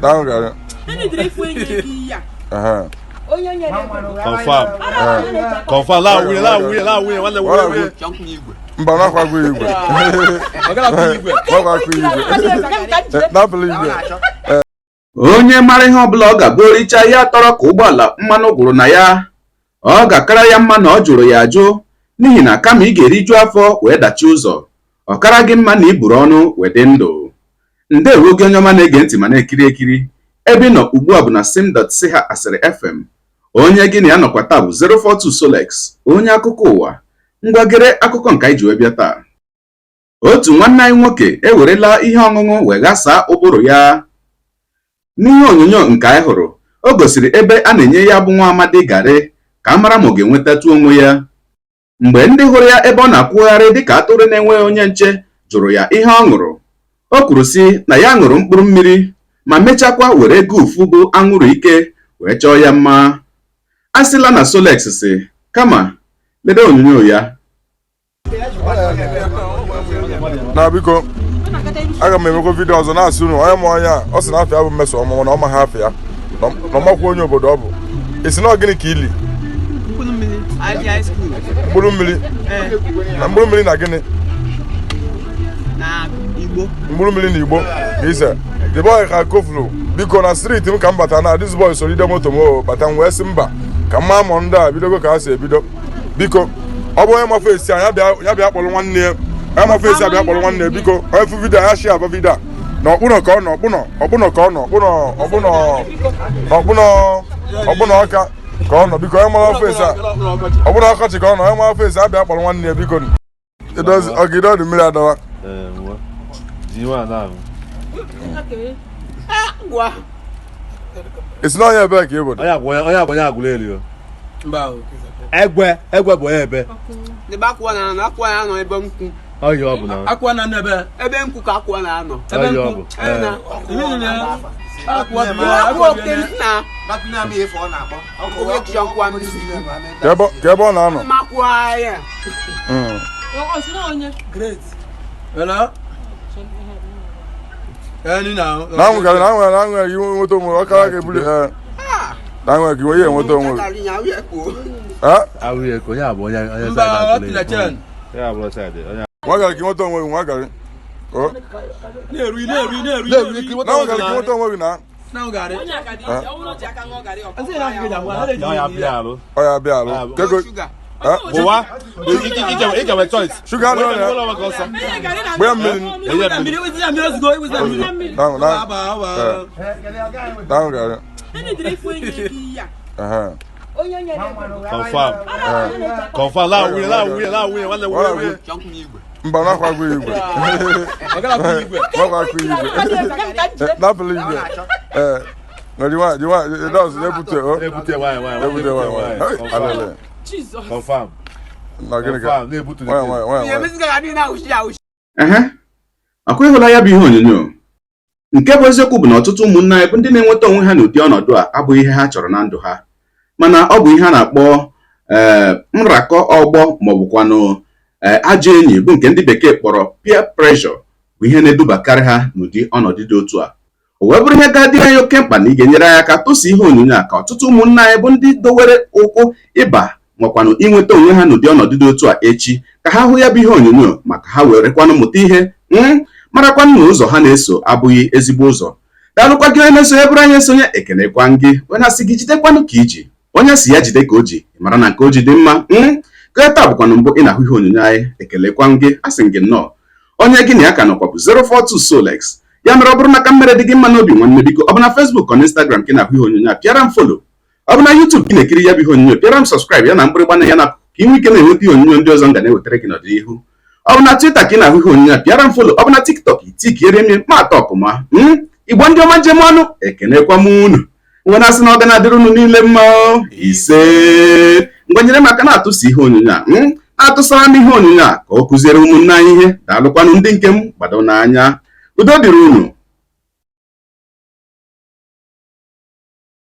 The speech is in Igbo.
Na-aṅụ garị. Ehe. Confirm. Confirm. La nwunye, la nwunye, la nwunye, nwanne nwunye, nwunye. Mba, nakwa agụ igwe. Nakwa agụ igwe. Napụlụ igwe. Onye mara ihe ọbụla ọ ga-abụ oricha ya tọrọ ka ụgbọala mmanụ gwụrụ na ya, ọ ga-akara ya mma na ọ jụrụ ya ajụ, n'ihi na kama ị ga-eriju afọ wee dachie ụzọ, ọ kara gị mma na i buru ọnụ wee dị ndụ. Ndewo gị onye ọma na-ege ntị ma na-ekiri ekiri. Ebe ị nọ ugbu a bụ na sim.si ha asịrị FM. Onye gị na ya nọkwa taa bụ 042 Solex, onye akụkọ ụwa. Ngwagere akụkọ nke anyị ji wee bịa taa. Otu nwanne anyị nwoke ewerela ihe ọṅụṅụ wee ghasaa ụbụrụ ya. N'ihe onyonyo nke anyị hụrụ, o gosiri ebe a na-enye ya bụ nwa amadi garị ka a mara ma ọ ga-enwetatụ onwe ya. Mgbe ndị hụrụ ya ebe ọ na-akwụgharị dịka atụrụ na-enweghị onye nche jụrụ ya ihe ọ ṅụrụ, o kwuru sị na ya ṅụrụ mkpụrụ mmiri ma mechakwa were gufu bụ anwụrụ ike wee chọọ ya mma. A sịla na Solex si kama lede onyonyo ya. Na biko, aga m emekwa video ọzọ na-asị unu onye ma onye a. Ọ sị na afịa bụ mmeso ọmụmụ na ọ maghị afịa na ọmakwa onye obodo ọ bụ. Esi na ọ gịnị ka ili? Mkpụrụ mmiri na mkpụrụ mmiri na gịnị? Mkpụrụ mmiri na igbo ka ise. The boy ka kofulu. Biko, na street m ka m bata na this boy solide moto m o bata. M wee sị mba, ka mma mụ ndị a bidogo ka ha si ebido. Biko, ọ bụ onye ma face a, ya bịa, ya bịa kpọrọ nwanne ya. Onye ma face a, bịa kpọrọ nwanne ya. Biko, onye fụ video ya, share aba video a. Na ọkpụnọ ka ọ nọ, ọkpụnọ, ọkpụnọ ka ọ nọ, ọkpụnọ, ọkpụnọ, ọkpụnọ, ọkpụnọ ọka ka ọ nọ. Biko, onye mara face a, ọkpụnọ ọkọchị ka ọ nọ. Onye mara face a, bịa kpọrọ nwanne ya, biko. Ọgide ọdụ mmiri adawa. Ee, nwa. Ji nwa na-ahụ. Esi na onye ebe ka ị bụ? Onye agwa, onye agwa, onye agwụla elu. Egwe, egwe bụ onye ebe. Ebe akwụwa na-anọ, akwụwa na-anọ ebe nkwụ. Ọhịa ọ bụ na. Akwụwa na ebe. Ebe nkwụ ka akwụwa na-anọ. Ebe Ọhịa ọ nkwụ. bụ. Ee, na. Akwụwa. Akwụwa oke nna. Oge ji nkwụ amị. Ka ebe ọ na-anọ. Ma akwụwa ya. Hello? Ẹni na. Na anwụ garị, na anwụ, na anwụ gị nweta onwe ọ kara gị ebuli. Ee, na anwụ gị onye enweta onwe gị. Ee. Ahụ ya ka onye abụ onye onye Mba, side ọ agwụla tila elu. chen. Ya abụrụ side onye. Nwa garị ka ị nweta onwe gị, nwa garị. O. Na-eru, na-eru, na-eru, na-eru. Na anwụ garị ka ị nweta onwe gị na. Na garị. Ya ya bịa arụ. Ọ ya bịa alụ kego. Bụwa. Ike nwe choice. Shuga adịrọ ya. Ụlọ maka ọsọ. Gbaa ya mmiri. Enye mmiri. Mmiri ozugbo, iwụzi mmiri. Na anwụ, na Aba, aba. na anwụ garị. Ehe. Confirm. Confirm. La nwunye, la nwunye, la nwunye, nwanne nwunye, nwunye. Mba, nakwa agụ igwe. Nakwa agụ igwe. Napụlụ igwe. Ee, na di nwa, di nwa dọs na-ebute o. Na-ebute nwanyị, nwanyị. Na-ebute nwanyị, nwanyị. Hey, alele. Confirm. Na gịnị ka? Confirm. Na-ebutu. Nwanyị, nwanyị, nwanyị, nwanyị. Ehe, ọkwa ịhụla ya bụ ihe onyonyo. Nke bụ eziokwu bụ na ọtụtụ ụmụnne anyị bụ ndị na-enweta onwe ha n'ụdị ọnọdụ a abụghị ihe ha chọrọ na ndụ ha, mana ọ bụ ihe a na-akpọ ee nrakọ ọgbọ maọbụkwanụ ee ajọ enyi, bụ nke ndị bekee kpọrọ peer pressure, bụ ihe na-edubakarị ha n'ụdị ọnọdụ dị otu a. O wee bụrụ ihe ga-adị anyị oke mkpa na ị ga-enyere anyị aka tụsa ihe onyonyo a, ka ọtụtụ ụmụnne anyị bụ ndị dowere ụkwụ ịba makwanụ inweta onwe ha n'ụdị ọnọdụ dị otu a echi, ka ha hụ ya bụ ihe onyonyo, maka ha werekwanụ mụta ihe, marakwanụ na ụzọ ha na-eso abụghị ezigbo ụzọ. Daalụkwa gị onye na-esonye bụrụ anyị esonye. Ekenekwa gị, onye asị gị jidekwanụ ka iji, onye si ya jide ka o ji, ị mara na nke o ji dị mma. Ka taa bụkwanụ mbụ ị na-ahụ ihe onyonyo anyị, ekelekwa gị, asị gị nnọọ. Onye gị na ya ka nọkwa bụ 042 Solex. Ya mere, ọ bụrụ na ka mmere dị gị mma n'obi, nwanne, biko, ọ bụ na Facebook, ọ na Instagram ka ị na-ahụ ihe onyonyo a, pịara m follow. Ọ bụ na YouTube ka ị na-ekiri ya bụ ihe onyonyo, pịara m subscribe ya na mgbịrịgba na ya na ka ị nwee ike na-enweta ihe onyonyo ndị ọzọ m ga na-ewetara gị n'ọdịnihu. Ọ bụ na Twitter ka ị na-ahụ ihe onyonyo a, pịara m follow. Ọ bụ na TikTok, itikiere m ma atọ ọkụma. Igbo ndị ọma, njem ọnụ, ekenekwa m unu. Ngwa, na-asị na ọ ga na-adịrị unu niile mma o. Ise. Ngwa, nyere m aka na-atụsa ihe onyonyo a, na-atụsara m ihe onyonyo a ka ọ kụziere ụmụnne anyị ihe. Daalụkwanụ ndị nke m, gbado n'anya. Udo dịrị unu.